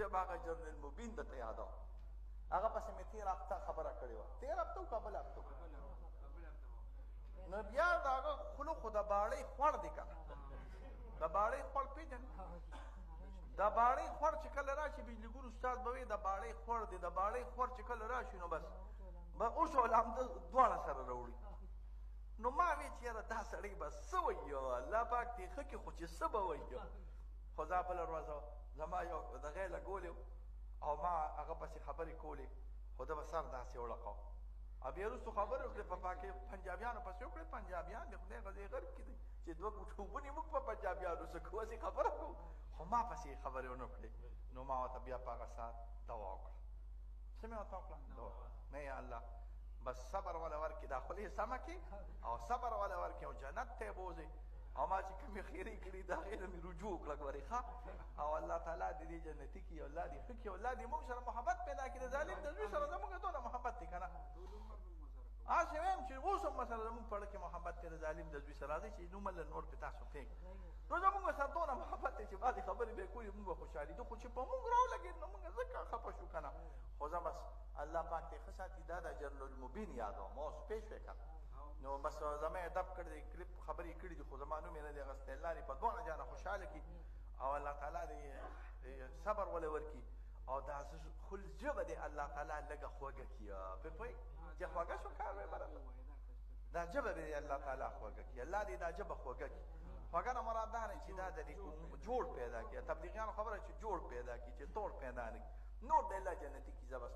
بیا به هغه جنرال مبین درته یادوم. هغه پسې مې تېره هفته خبره کړې وه، تېره هفته که بله هفته. نو بیا د هغه خوله خو د باړۍ خوړ دی که نه، د باړۍ خوړ پېژنې؟ د باړۍ خوړ چې کله راشي، بجلي ګور استاد به وي د باړۍ خوړ دی، د باړۍ خوړ چې کله راشي نو بس به اوس او لام دواړه سره راوړي. نو ما وی چې یاره دا سړی به څه وایي، الله پاک دې ښه کړي، خو چې څه به وایي. خو دا بله ورځ زما یو دغه یې لګولی او ما هغه پسې خبرې کولې، خو ده به سر داسې وړقاو. او بیا وروسته خبرې وکړې په پاکې پنجابیانو پسې وکړې، پنجابیان د خدای غزې غرب کې دی چې دوه ګوټه اوبه موږ په پنجابیانو څه کوو، هسې خبره کوو. خو ما پسې خبرې ونه کړې. نو ما ورته بیا په هغه ساعت دوا وکړه. څه مې ورته وکړه؟ دوا. نه یا الله بس صبر ولا ورکې، دا خولې سمه کړې او صبر ولا ورکې او جنت ته یې بوځې. او ما چې کومې خیرې کړي د هغې نه مې رجوع وکړه ګورې ښه. او الله تعالی دې دې جنتي کړي، الله دې ښه کړي، الله دې موږ سره محبت پیدا کړي. د ظالم د زوی سره زموږ دومره محبت دی که نه؟ هسې وایم چې اوس هم سره زموږ په زړه کې محبت دی د ظالم د زوی سره. راځئ چې نوم له نور پرې تاسو پرېږدئ. نو زموږ سره دومره محبت دی چې بعضې خبرې به یې کولې موږ به خوشحالېدو، خو چې په موږ راولګېد نو موږ ځکه خفه شو که نه. خو زه بس الله پاک دې ښه ساتي. دا د جنرال المبین یادوم اوس پېښ شوې که نه. نو بس زما یې ادب کړی دی، کلپ خبرې یې کړې دي، خو زما نوم یې نه دی اخیستی. الله دې په دواړه جانه خوشحاله کړي او الله تعالی دې صبر وله ورکړي او دا خپل ژبه دې الله تعالی لږه خوږه کړي. پرې پوهېږې چې خوږه شو کار به یې برابر. دا ژبه دې الله تعالی خوږه کړي، الله دې دا ژبه خوږه کړي. خوږه نه مراد دا نه چې دا د دې جوړ پیدا کړي، تبلیغیانو خبره چې جوړ پیدا کړي، چې توړ پیدا نه کړي، نور د الله جنتي کړي. زه بس